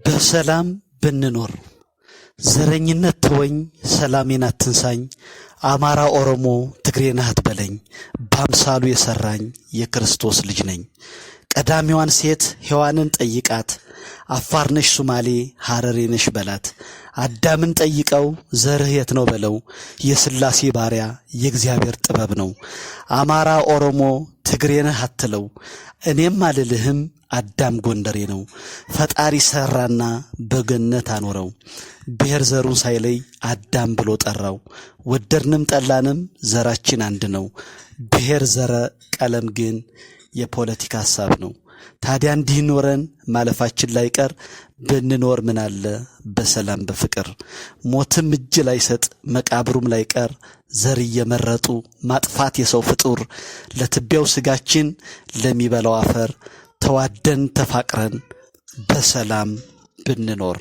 በሰላም ብንኖር። ዘረኝነት ተወኝ፣ ሰላሜን አትንሳኝ፣ አማራ፣ ኦሮሞ፣ ትግሬ ነህ አትበለኝ፣ በአምሳሉ የሠራኝ የክርስቶስ ልጅ ነኝ። ቀዳሚዋን ሴት ሔዋንን ጠይቃት፣ አፋር ነሽ፣ ሱማሌ፣ ሐረሬ ነሽ በላት። አዳምን ጠይቀው ዘርህ የት ነው በለው፣ የሥላሴ ባሪያ የእግዚአብሔር ጥበብ ነው። አማራ፣ ኦሮሞ፣ ትግሬ ነህ አትለው፣ እኔም አልልህም አዳም ጎንደሬ ነው። ፈጣሪ ሰራና በገነት አኖረው፣ ብሔር ዘሩን ሳይለይ አዳም ብሎ ጠራው። ወደድንም ጠላንም ዘራችን አንድ ነው። ብሔር ዘረ ቀለም ግን የፖለቲካ ሐሳብ ነው። ታዲያ እንዲህ ኖረን ማለፋችን ላይቀር ብንኖር ምናለ በሰላም በፍቅር። ሞትም እጅ ላይሰጥ መቃብሩም ላይቀር ዘር እየመረጡ ማጥፋት የሰው ፍጡር ለትቢያው ስጋችን ለሚበላው አፈር ተዋደን ተፋቅረን በሰላም ብንኖር።